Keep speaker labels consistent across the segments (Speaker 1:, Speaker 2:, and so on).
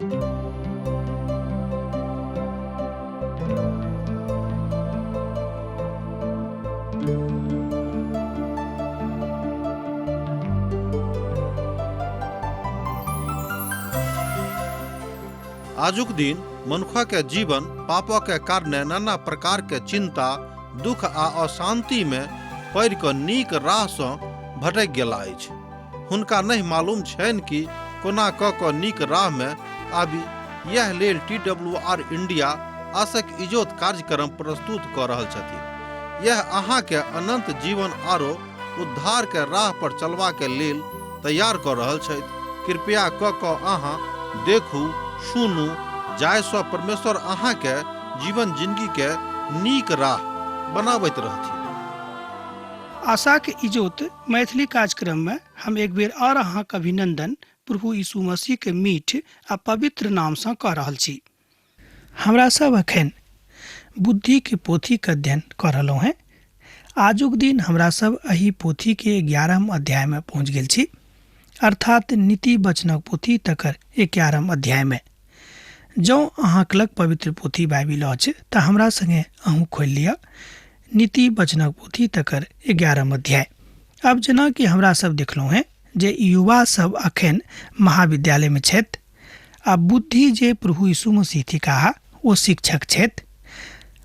Speaker 1: आजुक दिन मनुख के जीवन पापक के कारणे नाना प्रकार के चिंता, दुख आ अशांति में पड़ि कऽ नीक राह सँ भटकि गेला अछि। हुनका नहि मालूम छनि कि कोना कऽ कऽ नीक राह में आबी। यैह लेल टी डब्ल्यू आर इंडिया आसक इजोत कार्यक्रम प्रस्तुत कऽ रहल छथिन। यैह अहाँ के अनंत जीवन आरो उद्धार के राह पर चलबा के लेल तैयार कऽ रहल छथि। कृपया कऽ कऽ अहाँ देखू, सुनू, जाहि सँ परमेश्वर अहाँ के जीवन जिंदगी के नीक राह बनाबैत रहथिन।
Speaker 2: आशाक इजोत मैथिली कार्यक्रम में हम एक बेर और अहाँक अभिनंदन प्रभु यीशु मसीह के मीठ आ पवित्र नाम सँ कऽ रहल छी। हमरा सब अखन बुद्धि के पोथी के अध्ययन कऽ रहलहुँ हेँ। आजुक दिन हमरा सब एहि पोथी के 11 अध्याय में पहुँच गेल छी, अर्थात नीति वचनक पोथी तकर 11 अध्याय में। जँ अहाँक लग पवित्र पोथी बाइबिल अछि तऽ हमरा संगे अहूँ खोलि लिअ नीति वचनक पोथी तकर 11 अध्याय। आब जेना कि हमरा सब देखलहुँ हेँ जे युवा सब अखन महाविद्यालय में छथि आ बुद्धि जे प्रभु यीशु मसीह थिकाह ओ शिक्षक छथि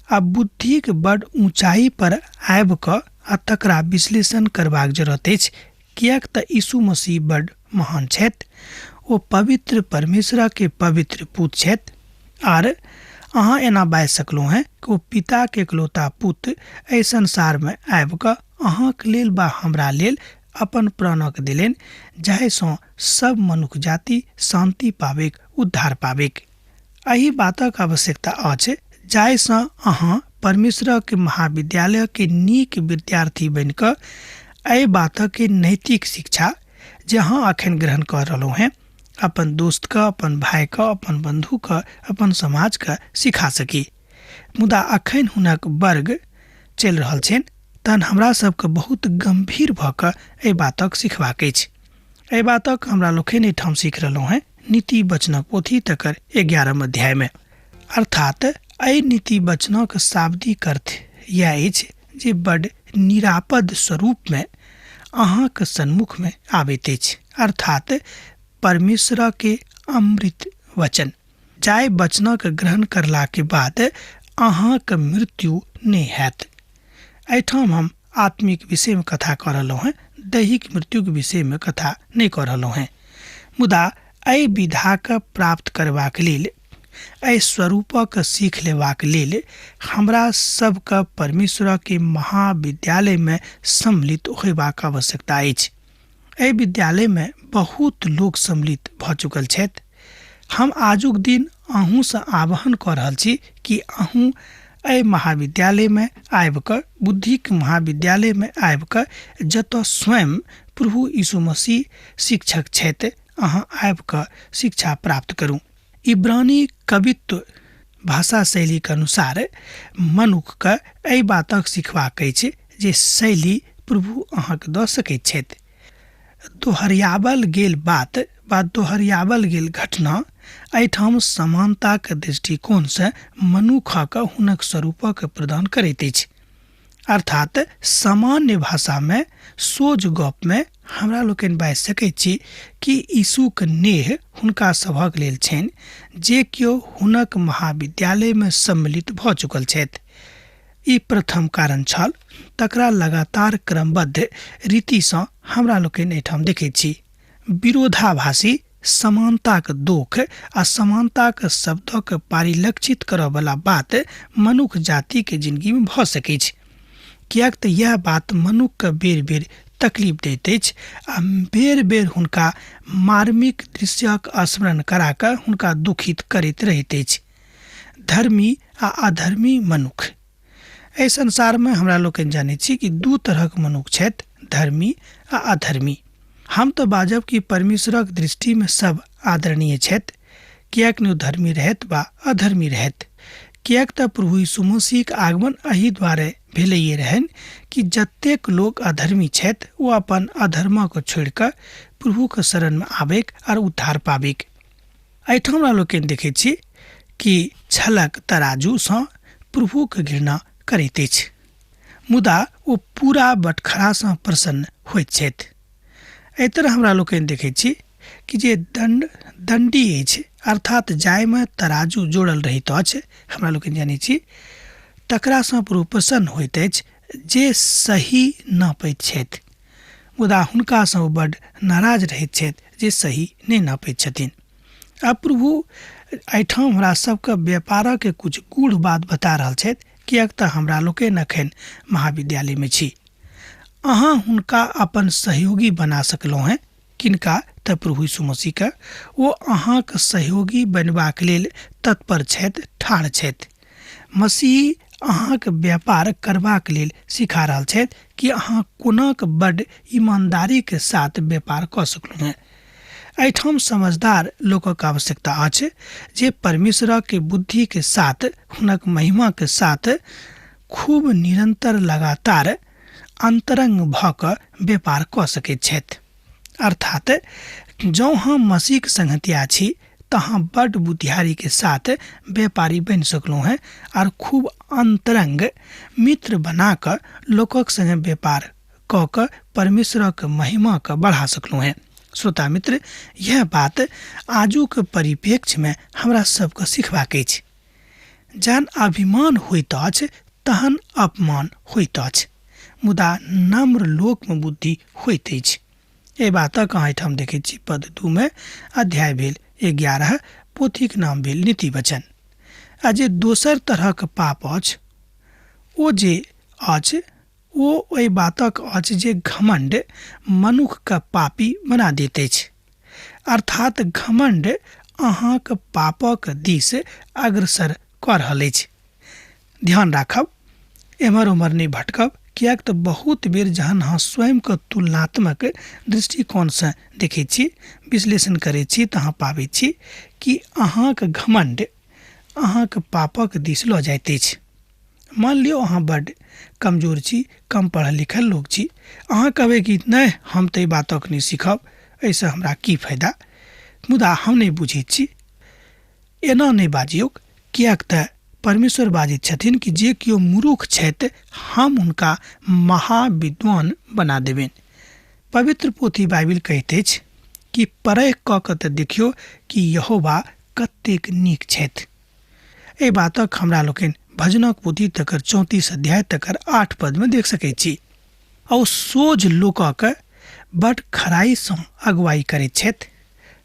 Speaker 2: आ बुद्धिक बड ऊँचाई पर आबि कऽ आ तकरा विश्लेषण करबाक जरूरत अछि, किएक तऽ यीशु मसीह बड महान छथि। ओ पवित्र परमेश्वर के पवित्र पुत छथि आर अहाँ एना बाजि सकलहुँ हेँ कि ओ पिता के एकलौता पुत एहि संसार में आबि कऽ अहाँक लेल बा हमरा लेल अपन प्राणक देलनि, जाहिसँ सब मनुख जाति शांति पाबैक, उद्धार पाबैक। एहि बातक आवश्यकता अछि जाहिसँ अहाँ परमेश्वरक महाविद्यालय के नीक विद्यार्थी बनि कऽ एहि बातक नैतिक शिक्षा जे अहाँ अखन ग्रहण कऽ रहलहुँ हेँ अपन दोस्तके, अपन भाइके, अपन बंधुके, अपन समाजके सिखा सकी। मुदा अखन हुनक वर्ग चलि रहल छनि, तहन हमरा सबके बहुत गंभीर भऽ कऽ एहि बातक सिखबाक अछि। एहि बातक हमरा लोकनि एहिठाम सीख रहलहुँ हेँ नीति वचनक पोथी तकर 11 अध्याय में। अर्थात एहि नीति वचनक शाब्दिक अर्थ यैह अछि जे बड निरापद स्वरूप में अहाँक सन्मुख में आबैत अछि, अर्थात परमेश्वर के अमृत वचन, जाहि वचनक ग्रहण करला के बाद अहाँक मृत्यु नहि हैत। एहिठाम हम आत्मिक विषय में कथा कऽ रहलहुँ हेँ, दैहिक मृत्युक विषय में कथा नहि कऽ रहलहुँ हेँ। मुदा एहि विधाके प्राप्त करबाक लेल, एहि स्वरूपक सीख लेबाक लेल हमरा सबके परमेश्वरके महाविद्यालय में सम्मिलित होयबाक आवश्यकता अछि। एहि विद्यालय में बहुत लोक सम्मिलित भऽ चुकल छथि। हम आजुक दिन अहूँसँ आह्वान कऽ रहल छी कि अहूँ एहि महाविद्यालय में आबि कऽ, बुद्धिक महाविद्यालय में आबि कऽ, जतऽ स्वयं प्रभु यीशु मसीह शिक्षक छथि, अहाँ आबि कऽ शिक्षा प्राप्त करू। इब्रानी कवित्व भाषा शैलीक अनुसार मनुखके एहि बातक सिखबाक अछि जे शैली प्रभु अहाँके दऽ सकैत छथि। दोहरियाबल गेल बात वा दोहरियाबल गेल घटना एहिठाम समानताक दृष्टिकोणसँ मनुखक हुनक स्वरूपक प्रदान करैत अछि। अर्थात सामान्य भाषामे सोझ गपमे हमरा लोकनि बाजि सकैत छी कि यीशुक नेह हुनका सभक लेल छनि जे केओ हुनक महाविद्यालयमे सम्मिलित भऽ चुकल छथि। ई प्रथम कारण छल, तकरा लगातार क्रमबद्ध रीतिसँ हमरा लोकनि एहिठाम देखैत छी। विरोधाभासी समानताक दोख आ समानताक शब्दक परिलक्षित करऽवला बात मनुख जातिके जिनगीमे भऽ सकैछ, किएक तऽ इएह बात मनुखके बेर-बेर तकलीफ दैत अछि आ बेर-बेर हुनका मार्मिक दृश्यक स्मरण करा कऽ हुनका दुखित करैत रहैत अछि। धर्मी आ अधर्मी मनुख। एहि संसारमे हमरा लोकनि जानैत छी कि दू तरहक मनुख छथि, धर्मी आ अधर्मी। हम तऽ बाजब कि परमेश्वरक दृष्टिमे सब आदरणीय छथि, किएक नहि ओ धर्मी रहथि वा अधर्मी रहथि। किएक तऽ प्रभु यीशु मसीहक आगमन एहि दुआरे भेलैए रहनि कि जतेक लोक अधर्मी छथि ओ अपन अधर्मक छोड़ि कऽ प्रभुक शरणमे आबैक आर उद्धार पाबैक। एहिठाम हमरा लोकनि देखैत छी कि छलक तराजूसँ प्रभुके घृणा करैत अछि, मुदा ओ पूरा बटखरासँ प्रसन्न होइत छथि। एहि तरह हमरा लोकनि देखैत छी कि जे दण्डी अछि, अर्थात जाहिमे तराजू जोड़ल रहैत अछि, हमरा लोकनि जानैत छी, तकरासँ प्रभु प्रसन्न होइत अछि जे सही नापैत छथि, मुदा हुनकासँ ओ बड्ड नाराज रहैत छथि जे सही नहि नापैत छथिन। आब प्रभु एहिठाम हमरा सबके व्यापारके किछु गूढ़ बात बता रहल छथि, किएक तऽ हमरा लोकनि एखन महाविद्यालयमे छी। अहाँ हुनका अपन सहयोगी बना सकलहुँ हेँ, किनका? तऽ प्रभु यीशु मसीहके। ओ अहाँके सहयोगी बनबाक लेल तत्पर छथि, ठाढ़ छथि। मसीह अहाँके व्यापार करबाक लेल सिखा रहल छथि कि अहाँ कोनाक बड्ड ईमानदारीके साथ व्यापार कऽ सकलहुँ हेँ। एहिठाम समझदार लोकक आवश्यकता अछि जे परमेश्वरके बुद्धिके साथ, हुनक महिमाके साथ खूब निरंतर लगातार अंतरंग भऽ कऽ व्यापार कऽ सकैत छथि। अर्थात जँ हम मसीहके संगतिया छी तऽ अहाँ बड्ड बुद्धियारीके साथ व्यापारी बनि सकलहुँ हेँ आर खूब अंतरंग मित्र बना कऽ लोकक संगे व्यापार कऽ कऽ परमेश्वरक महिमाके बढ़ा सकलहुँ हेँ। श्रोता मित्र, यह बात आजुक परिप्रेक्ष्यमे हमरा सबके सिखबाक अछि। जहन अभिमान होइत अछि तहन अपमान होइत अछि, मुदा नम्र लोकमे बुद्धि होइत अछि। एहि बातक अहाँ एहिठाम देखैत छी पद 2 मे, अध्याय भेल 11, पोथीक नाम भेल नीति वचन। आ जे दोसर तरहक पाप अछि ओ जे अछि ओ ओहि बातक अछि जे घमंड मनुखके पापी बना दैत अछि। अर्थात घमंड अहाँक पापक दिस अग्रसर कऽ रहल अछि। ध्यान राखब, एम्हर ओम्हर नहि भटकब, किएक तऽ बहुत बेर जहन अहाँ स्वयंके तुलनात्मक दृष्टिकोणसँ देखैत छी, विश्लेषण करैत छी, तऽ अहाँ पाबैत छी कि अहाँक घमंड अहाँक पापक दिस लऽ जाइत अछि। मान लियौ अहाँ बड्ड कमजोर छी, कम पढ़ल लिखल लोक छी, अहाँ कहबै कि नहि हम तऽ एहि बातक नहि सीखब, एहिसँ हमरा की फायदा, मुदा हम नहि बुझैत छी। एना नहि बाजियौक, किएक तऽ परमेश्वर बाजैत छथिन कि जे केओ मूर्ख छथि हम हुनका महाविद्वान बना देबनि। पवित्र पोथी बाइबिल कहैत अछि कि परख कऽ कऽ तऽ देखियौ कि यहोवा कतेक नीक छथि। एहि बातक हमरा लोकनि भजनक पोथी तकर 34 अध्याय तकर 8 पदमे देख सकैत छी। आ ओ सोझ लोकक बड खराइसँ अगुवाई करैत छथि,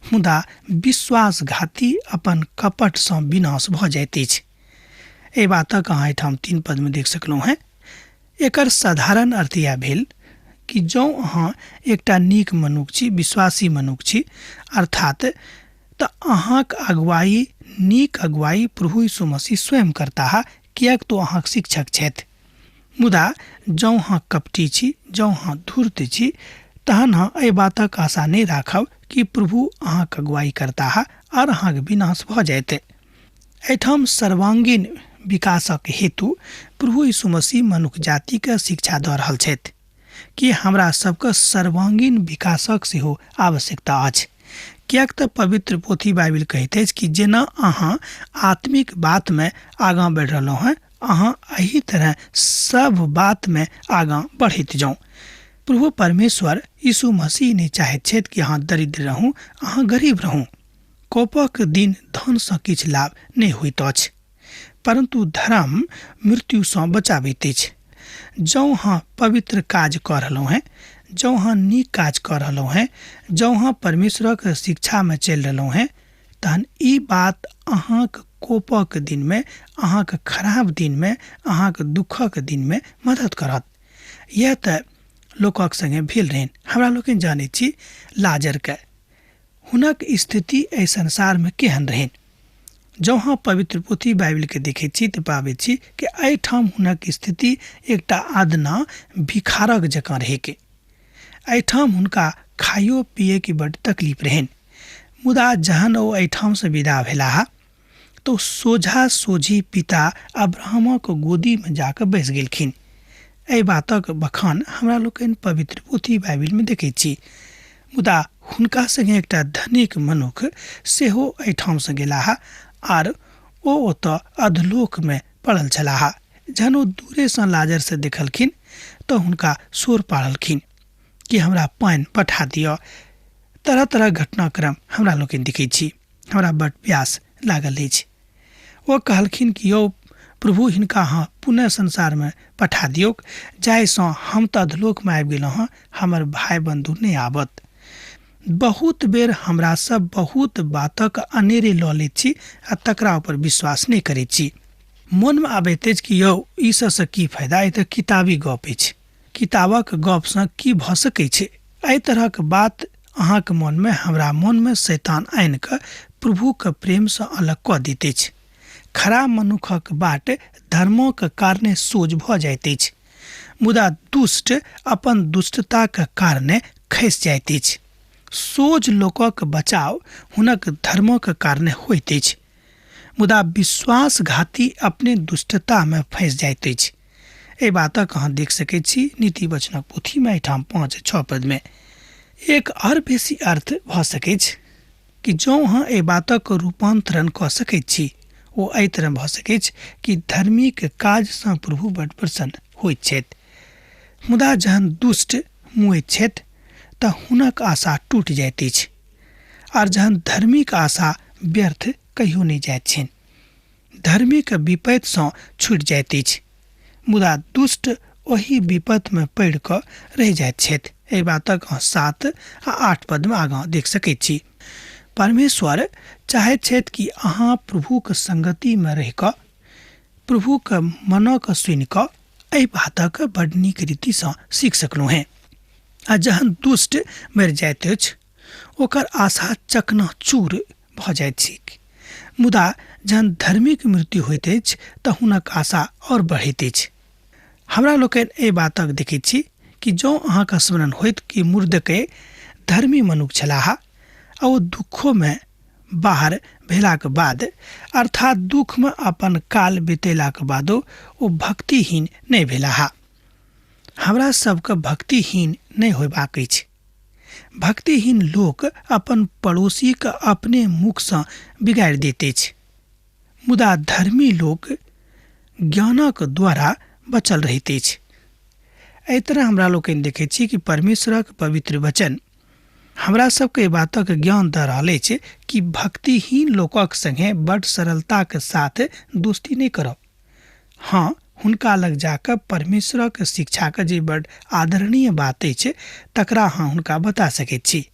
Speaker 2: मुदा विश्वासघाती अपन कपटसँ विनाश भऽ जाइत अछि। एहि बातक अहाँ एहिठाम 3 पदमे देख सकलहुँ हेँ। एकर साधारण अर्थ इएह भेल कि जँ अहाँ एकटा नीक मनुख छी, विश्वासी मनुख छी, अर्थात तऽ अहाँक अगुवाई, नीक अगुवाई प्रभु यीशु मसीह स्वयं करताह, किएक तऽ अहाँक शिक्षक छथि। मुदा जँ अहाँ कपटी छी, जँ अहाँ धूर्त छी, तहन अहाँ एहि बातक आशा नहि राखब कि प्रभु अहाँक अगुवाई करताह आर अहाँक विनाश भऽ जायत। एहिठाम सर्वांगीण विकासक हेतु प्रभु यीशु मसीह मनुख जातिके शिक्षा दऽ रहल छथि कि हमरा सबके सर्वांगीण विकासक सेहो आवश्यकता अछि। किएक तऽ पवित्र पोथी बाइबिल कहैत अछि कि जेना अहाँ आत्मिक बातमे आगाँ बढ़ि रहलहुँ हेँ, अहाँ एहि तरह सब बातमे आगाँ बढ़ैत जाउ। प्रभु परमेश्वर यीशु मसीह नहि चाहैत छथि कि अहाँ दरिद्र रहू, अहाँ गरीब रहू। कोपक दिन धनसँ किछु लाभ नहि होइत अछि, परंतु धर्म मृत्युसँ बचाबैत अछि। जँ अहाँ पवित्र काज कऽ रहलहुँ हेँ, जँ अहाँ नीक काज कऽ रहलहुँ हेँ, जँ अहाँ परमेश्वरक शिक्षामे चलि रहलहुँ हेँ, तहन ई बात अहाँक कोपक दिनमे, अहाँक खराब दिनमे, अहाँक दुःखक दिनमे मदद करत। यैह तऽ लोकक संगे भेल रहनि। हमरा लोकनि जानैत छी लाजरके, हुनक स्थिति एहि संसारमे केहन रहनि। जँ अहाँ पवित्र पोथी बाइबिलके देखैत छी तऽ पाबैत छी कि एहिठाम हुनक स्थिति एकटा अदना भिखारक जकाँ रहैक। एहिठाम हुनका खाइयो पियैके बड्ड तकलीफ रहनि। मुदा जहन ओ एहिठामसँ विदा भेलाह तऽ ओ सोझा सोझी पिता अब्राहमक गोदीमे जाकऽ बैस गेलखिन। एहि बातक बखान हमरा लोकनि पवित्र पोथी बाइबिलमे देखैत छी। मुदा हुनका संगे एकटा धनिक मनुख सेहो एहिठामसँ गेलाह आर ओ ओतऽ अधलोकमे पड़ल छलाह। जहन ओ दूरेसँ लाजरसँ देखलखिन तऽ हुनका शोर पाड़लखिन कि हमरा पानि पठा दिअ। तरह तरह घटनाक्रम हमरा लोकनि देखै छी। हमरा बड प्यास लागल अछि। ओ कहलखिन कि यौ प्रभु, हिनका अहाँ पुनः संसारमे पठा दियौक, जाहिसँ हम तऽ अधलोकमे आबि गेलहुँ हँ, हमर भाय बन्धु नहि आबत। बहुत बेर हमरा सब बहुत बातक अनेरे लऽ लैत छी आ तकरा ऊपर विश्वास नहि करैत छी। मोनमे आबैत अछि कि यौ ई सबसँ की फायदा, ई तऽ किताबी गप अछि, किताबक गपसँ की भऽ सकै छै। एहि तरहक बात अहाँके मोनमे हमरा मोनमे शैतान आनि कऽ प्रभुके प्रेमसँ अलग कऽ दैत अछि। खराब मनुखक बाट धर्मक कारणे सोझ भऽ जाइत अछि, मुदा दुष्ट अपन दुष्टताक कारणे खसि जाइत अछि। सोझ लोकक बचाव हुनक धर्मक कारणे होइत अछि, मुदा विश्वासघाती अपने दुष्टतामे फँसि जाइत अछि। एहि बातक अहाँ देख सकैत छी नीति वचनक पोथीमे एहिठाम 5-6 पदमे। एक आओर बेसी अर्थ भऽ सकैछ कि जँ अहाँ एहि बातक रूपान्तरण कऽ सकैत छी, ओ एहि तरह भऽ सकैछ कि धर्मीक काजसँ प्रभु बड प्रसन्न होइत छथि, मुदा जहन दुष्ट मुएत छथि तऽ हुनक आशा टूटि जाइत अछि, आर जहन धर्मीक आशा व्यर्थ कहियो नहि जाइत छनि। धर्मीक विपत्तिसँ छूटि जाइत अछि, मुदा दुष्ट ओहि विपत्तिमे पड़ि कऽ रहि जाइत छथि। एहि बातक अहाँ 7 आ 8 पदमे आगाँ देख सकैत छी। परमेश्वर चाहैत छथि कि अहाँ प्रभुक संगतिमे रहि कऽ प्रभुक मनक सुनि कऽ एहि बातक बड नीक रीतिसँ सीख सकलहुँ हेँ। आ जहन दुष्ट मरि जाइत अछि ओकर आशा चकनाचूर भऽ जाइत छैक, मुदा जहन धर्मीक मृत्यु होइत अछि तऽ हुनक आशा आओर बढ़ैत अछि। हमरा लोकनि एहि बातक देखैत छी कि जँ अहाँके स्मरण होइत कि मुर्दके धर्मी मनुख छलाह आ ओ दुखोमे बाहर भेलाक बाद, अर्थात दुखमे अपन काल बितेलाक बादो ओ भक्तिहीन नहि भेलाह। हमरा सबके भक्तिहीन नहि होयबाक अछि। भक्तिहीन लोक अपन पड़ोसीके अपने मुखसँ बिगाड़ि दैत अछि, मुदा धर्मी लोक ज्ञानक द्वारा बचल रहैत अछि। एहि तरह हमरा लोकनि देखैत छी कि परमेश्वरक पवित्र वचन हमरा सबके एहि बातक ज्ञान दऽ रहल अछि कि भक्तिहीन लोकक संगे बड सरलताक साथ दोस्ती नहि करब। हाँ, हुनका लग जाकऽ परमेश्वरक शिक्षाक जे बड आदरणीय बात अछि तकरा अहाँ हुनका बता सकैत छी।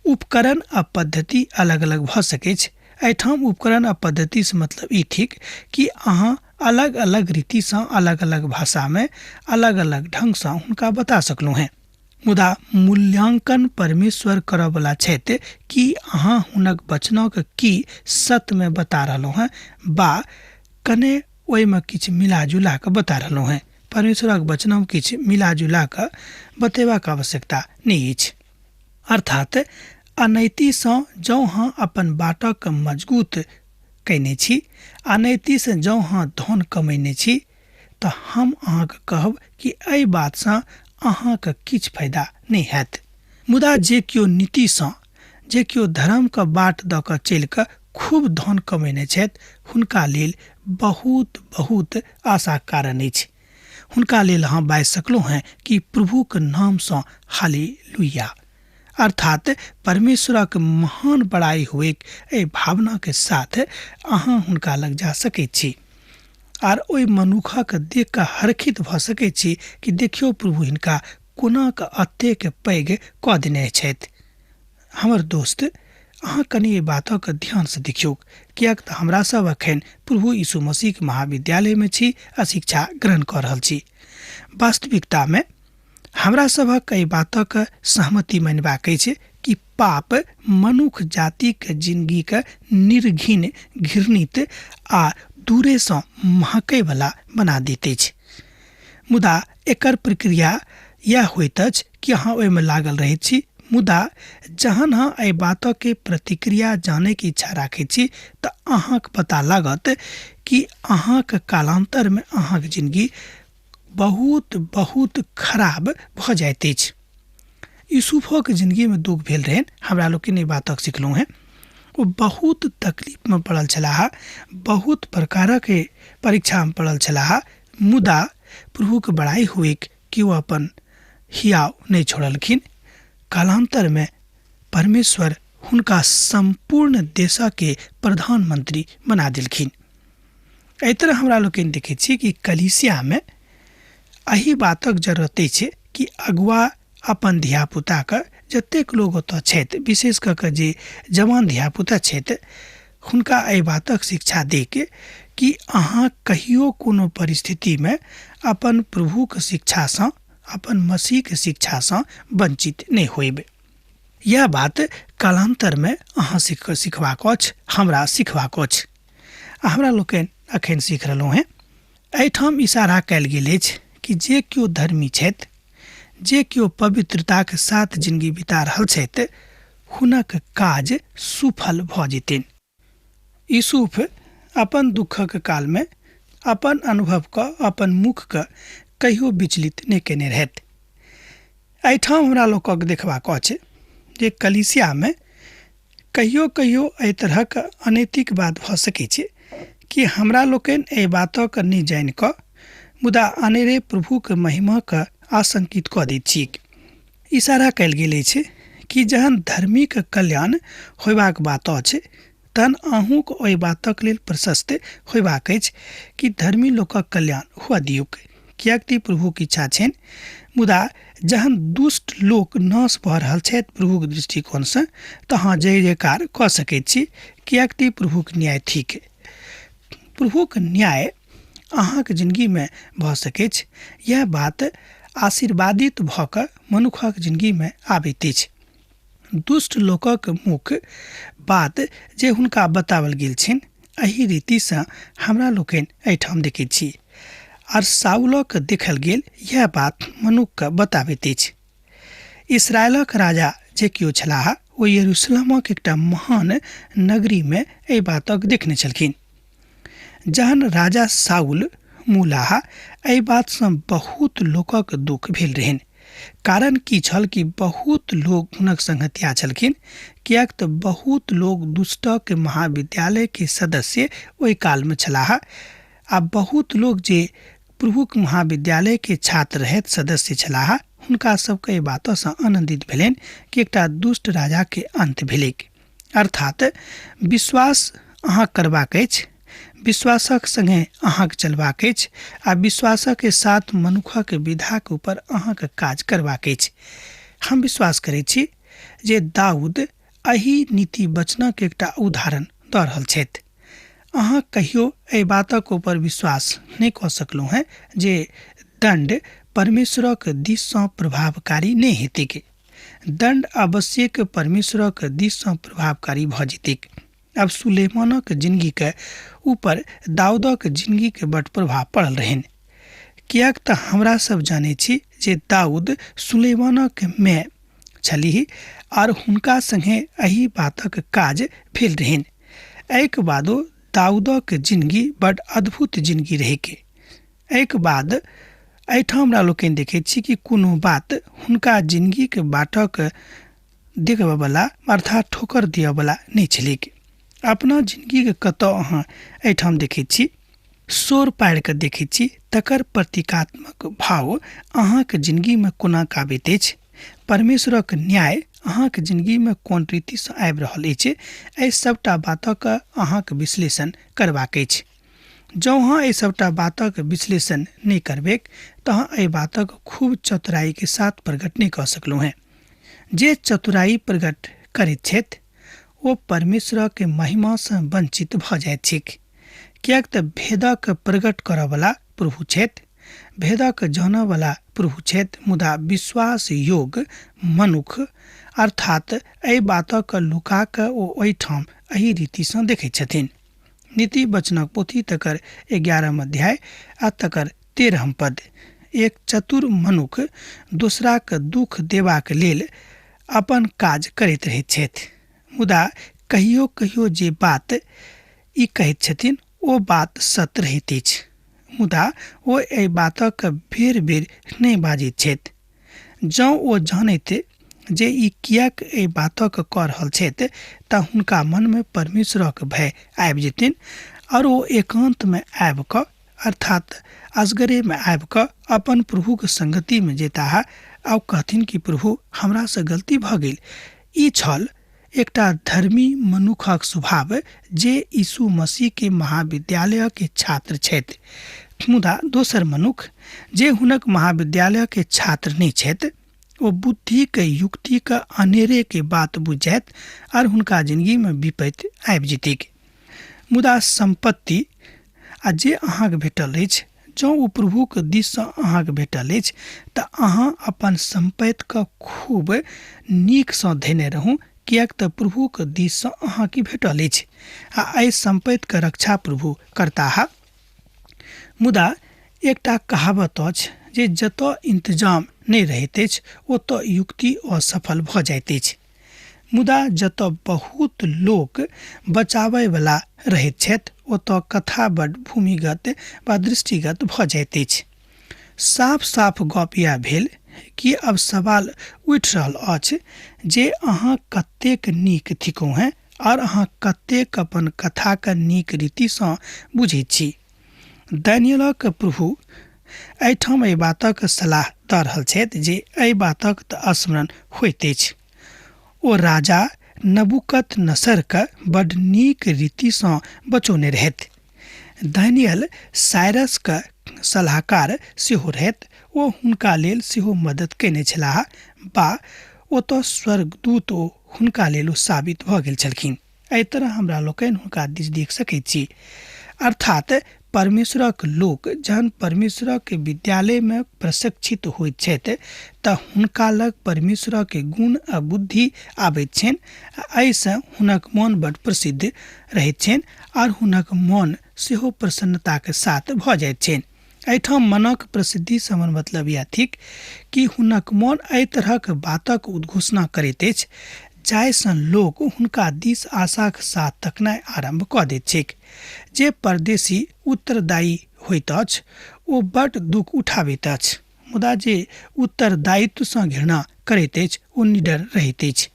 Speaker 2: उपकरण आ पद्धति अलग अलग भऽ सकैछ। एहिठाम उपकरण आ पद्धतिसँ मतलब ई थिक कि अहाँ अलग अलग रीतिसँ अलग अलग भाषामे अलग अलग ढङ्गसँ हुनका बता सकलहुँ हेँ, मुदा मूल्यांकन परमेश्वर करऽवला छथि कि अहाँ हुनक वचनक की सत्यमे बता रहलहुँ हेँ बा कने ओहिमे किछु मिला जुला कऽ बता रहलहुँ हेँ। परमेश्वरक वचनमे किछु मिला जुला कऽ बतेबाक आवश्यकता नहि अछि। अर्थात अनैतिसँ जँ अहाँ अपन बाटक मजगूत कयने छी, अनैतिसँ जँ अहाँ धन कमैने छी, तऽ हम अहाँके कहब कि एहि बातसँ अहाँके किछु फायदा नहि हैत। मुदा जे केओ नीतिसँ, जे केओ धर्मके बाट दऽ कऽ चलि कऽ खूब धन कमेने छथि, हुनका लेल बहुत बहुत आशाक कारण अछि। हुनका लेल अहाँ बाजि सकलहुँ हेँ कि प्रभुक नामसँ हालेलुया, अर्थात परमेश्वरक महान बड़ाई हुएक, एहि भावनाके साथ अहाँ हुनका लग जा सकैत छी आर ओहि मनुखक देख कऽ हरखित भऽ सकैत छी कि देखियौ प्रभु हिनका कोना कऽ एतेक पैघ कऽ देने छथि। हमर दोस्त, अहाँ कनि एहि बातक ध्यानसँ देखियौक, किएक तऽ हमरा सब अखन प्रभु यीशु मसीहक महाविद्यालयमे छी आ शिक्षा ग्रहण कऽ रहल छी। वास्तविकतामे हमरा सभक एहि बातक सहमति मानबाक अछि कि पाप मनुख जातिक जिनगीक निर्घिन, घृणित आ दूरेसँ महकैवला बना दैत अछि। मुदा एकर प्रक्रिया इएह होइत अछि कि अहाँ ओहिमे लागल रहैत छी, मुदा जहन अहाँ एहि बातके प्रतिक्रिया जानैके इच्छा राखैत छी तऽ अहाँके पता लागत कि अहाँके कालान्तरमे अहाँके जिनगी बहुत बहुत खराब भऽ जाइत अछि। यूसुफोके जिन्दगीमे दुख भेल रहनि, हमरा लोकनि एहि बातक सिखलहुँ हेँ। ओ बहुत तकलीफमे पड़ल छलाह, बहुत प्रकारक परीक्षामे पड़ल छलाह, मुदा प्रभुके बड़ाइ होइक कि ओ अपन हियाव नहि छोड़लखिन। कालान्तरमे परमेश्वर हुनका सम्पूर्ण देशके प्रधानमंत्री बना देलखिन। एहि तरह हमरा लोकनि देखै छी कि कलीसियामे एहि बातक जरूरत अछि कि अगुआ अपन धियापुताके जतेक लोग ओतऽ छथि, विशेष कऽ कऽ जे जवान धियापुता छथि, हुनका एहि बातक शिक्षा दैके कि अहाँ कहियो कोनो परिस्थितिमे अपन प्रभुके शिक्षासँ, अपन मसीहके शिक्षासँ वञ्चित नहि होयब। यह बात कालान्तरमे अहाँ सिखबाक अछि, हमरा सिखबाक अछि, आ हमरा लोकनि अखन सीख रहलहुँ हेँ। एहिठाम इशारा कयल गेल अछि कि जे केओ धर्मी छथि, जे केओ पवित्रताके साथ जिंदगी बिता रहल छथि, हुनक काज सुफल भऽ जेतनि। यूसुफ अपन दुःखक कालमे अपन अनुभवके, अपन मुखके कहियो विचलित नहि केने रहथि। एहिठाम हमरा लोकक देखबाक अछि जे कलीसियामे कहियो कहियो एहि तरहक अनैतिक बात भऽ सकै छै कि हमरा लोकनि एहि बातक नहि जानि कऽ मुदा अनेरे प्रभुके महिमाके आशंकित कऽ दैत छी। इशारा कयल गेल अछि कि जहन धर्मीक कल्याण होयबाक बात अछि तहन अहूँक ओहि बातक लेल प्रशस्त होयबाक अछि कि धर्मी लोकक कल्याण हुअ दियौक, किएक तऽ प्रभुक इच्छा छनि। मुदा जहन दुष्ट लोक नाश भऽ रहल छथि प्रभुक दृष्टिकोणसँ, तऽ अहाँ जय जयकार कऽ सकैत छी, किएक तऽ प्रभुक न्याय थिक। प्रभुक न्याय अहाँक जिन्दगीमे भऽ सकैछ। यएह बात आशीर्वादित भऽ कऽ मनुखक जिन्दगीमे आबैत अछि। दुष्ट लोकक मुख बात जे हुनका बताओल गेल छनि, एहि रीतिसँ हमरा लोकनि एहिठाम देखैत छी। आर साउलक देखल गेल यएह बात मनुखके बताबैत अछि। इसराइलक राजा जे केओ छलाह, ओ यरूशलेमक एकटा महान नगरीमे एहि बातक देखने छलखिन। जहन राजा साउल मुलाह, एहि बातसँ बहुत लोकक दुख भेल रहनि। कारण की छल कि बहुत लोग हुनक संगतिया छलखिन, किएक तऽ बहुत लोग दुष्टक महाविद्यालयके सदस्य ओहि कालमे छलाह, आ बहुत लोग जे प्रभुक महाविद्यालयके छात्र रहथि, सदस्य छलाह, हुनका सबके एहि बातसँ आनन्दित भेलनि कि एकटा दुष्ट राजाके अन्त भेलैक। अर्थात विश्वास अहाँ करबाक अछि, विश्वासक संगे अहाँके चलबाक अछि, आ विश्वासक साथ मनुखक विधाक ऊपर अहाँके काज करबाक अछि। हम विश्वास करै छी जे दाऊद एहि नीति वचनक एकटा उदाहरण दऽ रहल छथि। अहाँ कहियो एहि बातक ऊपर विश्वास नहि कऽ सकलहुँ हेँ जे दण्ड परमेश्वरक दिससँ प्रभावकारी नहि हेतैक। दण्ड अवश्यक परमेश्वरक दिससँ प्रभावकारी भऽ जेतैक। अब सुलेमानक जिंदगीके ऊपर दाऊदक जिंदगीके बड प्रभाव पड़ल रहनि, किएक तऽ हमरा सब जानै छी जे दाऊद सुलेमानक माय छलीह आर हुनका संगे एहि बातक काज भेल रहनि। एहिके बादो दाऊदक जिंदगी बड अद्भुत जिंदगी रहैक। एहिके बाद एहिठाम हमरा लोकनि देखैत छी कि कोनो बात हुनका जिंदगीके बाटक देखबऽवला अर्थात ठोकर दिअवला नहि छलैक। अपना जिंदगीके कतऽ अहाँ एहिठाम देखैत छी, शोर पाड़ि कऽ देखैत छी, तकर प्रतीकात्मक भाव अहाँके जिंदगीमे कोना आबैत अछि, परमेश्वरक न्याय अहाँके जिंदगीमे कोन रीतिसँ आबि रहल अछि, एहि सबटा बातक अहाँके विश्लेषण करबाक अछि। जँ अहाँ एहि सबटा बातक विश्लेषण नहि करबैक तऽ अहाँ एहि बातक खूब चतुराईके साथ प्रकट नहि कऽ सकलहुँ हेँ। जे चतुराई प्रकट करैत छथि ओ परमेश्वरक महिमासँ वञ्चित भऽ जाइत छैक, किएक तऽ भेदक प्रकट करऽवला प्रभु छथि, भेदक जानऽवला प्रभु छथि, मुदा विश्वास योग मनुख अर्थात एहि बातक लुका कऽ ओ ओहिठाम एहि रीतिसँ देखैत छथिन। नीति वचनक पोथी तकर 11 अध्याय आ तकर 13 पद। एक चतुर मनुख दोसराक दुख देबाक लेल अपन काज करैत रहैत छथि, मुदा कहियो कहियो जे बात ई कहैत छथिन ओ बात सत्य रहैत अछि, मुदा ओ एहि बातक बेर बेर नहि बाजैत छथि। जँ ओ जानैत जे ई किएक एहि बातक कऽ रहल छथि, तऽ हुनका मनमे परमेश्वरक भय आबि जेतनि आओर ओ एकान्तमे आबि कऽ, अर्थात असगरेमे आबि कऽ अपन प्रभुक संगतिमे जेताह आ कहथिन कि प्रभु, हमरासँ गलती भऽ गेल। ई छल एकटा धर्मी मनुखक स्वभाव जे यीशु मसीह के महाविद्यालय के छात्र छथि। मुदा दोसर मनुख जे हुनक महाविद्यालय के छात्र नहि छथि, ओ बुद्धिके युक्तिके अनेरेके बात बुझि जायत आर हुनका जिनगीमे विपत्ति आबि जेतैक। मुदा सम्पत्ति आ जे अहाँके भेटल अछि, जँ ओ प्रभुके दिससँ अहाँके भेटल अछि तऽ अहाँ अपन सम्पत्तिके खूब नीकसँ धेने रहू, किएक तऽ प्रभुके दिससँ अहाँके भेटल अछि आ एहि सम्पत्तिके रक्षा प्रभु करताह। मुदा एकटा कहावत अछि जे जतऽ इन्तजाम नहि रहैत अछि ओतऽ युक्ति असफल भऽ जाइत अछि। मुदा जतऽ बहुत लोक बचाबयवला रहैत छथि ओतऽ कथा बड्ड भूमिगत वा दृष्टिगत भऽ जाइत अछि। साफ साफ गप इएह भेल कि आब सवाल उठि रहल अछि जे अहाँ कतेक नीक थिकहुँ हेँ आओर अहाँ कतेक अपन कथाकेँ नीक रीतिसँ बुझैत छी। डैनियलक प्रभु एहिठाम एहि बातक सलाह दऽ रहल छथि जे एहि बातक तऽ स्मरण होइत अछि। ओ राजा नबूकदनेस्सरकेँ बड्ड नीक रीतिसँ बचौने रहथि। डैनियल साइरसक सलाहकार सेहो रहथि। ओ हुनका लेल सेहो मदद कयने छलाह बा ओतऽ स्वर्गदूत ओ हुनका लेल ओ साबित भऽ गेल छलखिन। एहि तरह हमरा लोकनि हुनका दिस देख सकैत छी। अर्थात परमेश्वरक लोक जहन परमेश्वरक विद्यालयमे प्रशिक्षित होइत छथि तऽ हुनका लग परमेश्वरक गुण आ बुद्धि आबैत छनि आ एहिसँ हुनक मन बड्ड प्रसिद्ध रहैत छनि आर हुनक मन सेहो प्रसन्नताक साथ भऽ जाइत छनि। एहिठाम मनक प्रसिद्धिसँ हमर मतलब इएह थिक कि हुनक मन एहि तरहक बातक उद्घोषणा करैत अछि जाहिसँ लोक हुनका दिस आशाक साथ तकनाइ आरम्भ कऽ दैत छैक। जे परदेशी उत्तरदायी होइत अछि ओ बड्ड दुःख उठाबैत अछि, मुदा जे उत्तरदायित्वसँ घृणा करैत अछि ओ निडर रहैत अछि।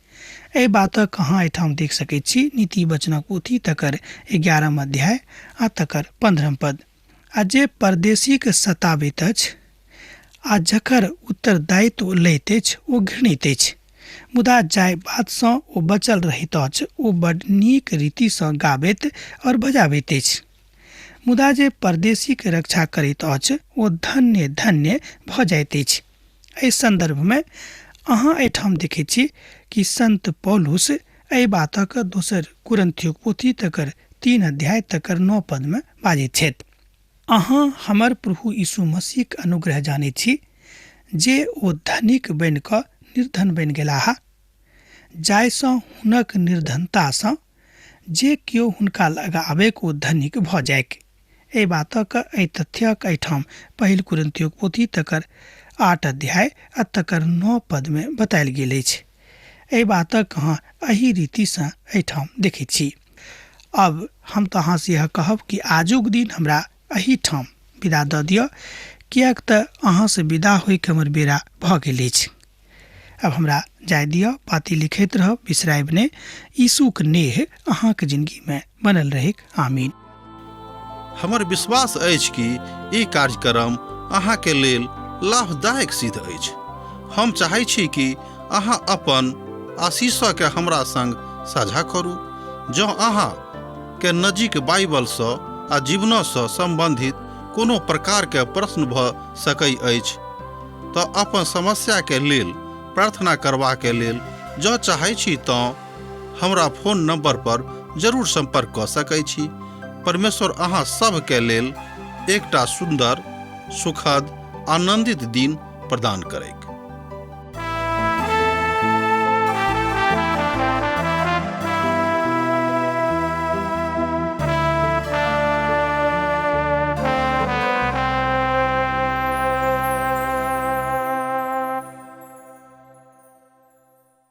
Speaker 2: एहि बातक अहाँ एहिठाम देख सकैत छी नीति वचनक पोथी तकर 11 अध्याय आ तकर 15 पद। आ जे परदेशीकेँ सताबैत अछि आ जकर उत्तरदायित्व लैत अछि ओ घृणित अछि। मुदा जाहि बातसँ ओ बचल रहैत अछि ओ बड्ड नीक रीतिसँ गाबैत और बजाबैत अछि। मुदा जे परदेशीक रक्षा करैत अछि ओ धन्य धन्य भऽ जाइत अछि। एहि सन्दर्भमे अहाँ एहिठाम देखैत छी कि संत पौलुस एहि बातक दोसर कुरन्थियोक पोथी तकर 3 अध्याय तकर 9 पदमे बाजैत छथि, अहाँ हमर प्रभु यीशु मसीहक अनुग्रह जानैत छी जे ओ धनिक बनि कऽ निर्धन बनि गेलाह, जाहिसँ हुनक निर्धनतासँ जे केओ हुनका लग आबैक ओ धनिक भऽ जाइक। एहि बातक एहि तथ्यक एहिठाम पहिल कुरिन्थियोक पोथी तकर 8 अध्याय आ तकर 9 पदमे बतायल गेल अछि। एहि बातक अहाँ एहि रीतिसँ एहिठाम देखैत छी। अब हम तऽ अहाँसँ इएह कहब कि आजुक दिन हमरा एहिठाम विदा दऽ दिअ, किएक तऽ अहाँसँ विदा होइके हमर बेरा भऽ गेल अछि। अब हमरा जाय दिअ, पाती लिखैत रहब, बिसरायब नहि। यीशुक नेह अहाँक जिंदगीमे बनल रहैक। आमीन।
Speaker 1: हमर विश्वास अछि कि ई कार्यक्रम अहाँके लेल लाभदायक सिद्ध अछि। हम चाहै छी कि अहाँ अपन आशीषके हमरा संग साझा करू। जँ अहाँ के नजीक बाइबलसँ आ जीवनसँ सम्बन्धित कोनो प्रकारके प्रश्न भऽ सकै अछि तऽ अपन समस्याके लेल प्रार्थना करबाके लेल जँ चाहै छी तँ हमरा फोन नंबर पर जरूर संपर्क कऽ सकै छी। परमेश्वर अहाँ सभके लेल एकटा सुन्दर, सुखद, आनंदित दिन प्रदान करैक।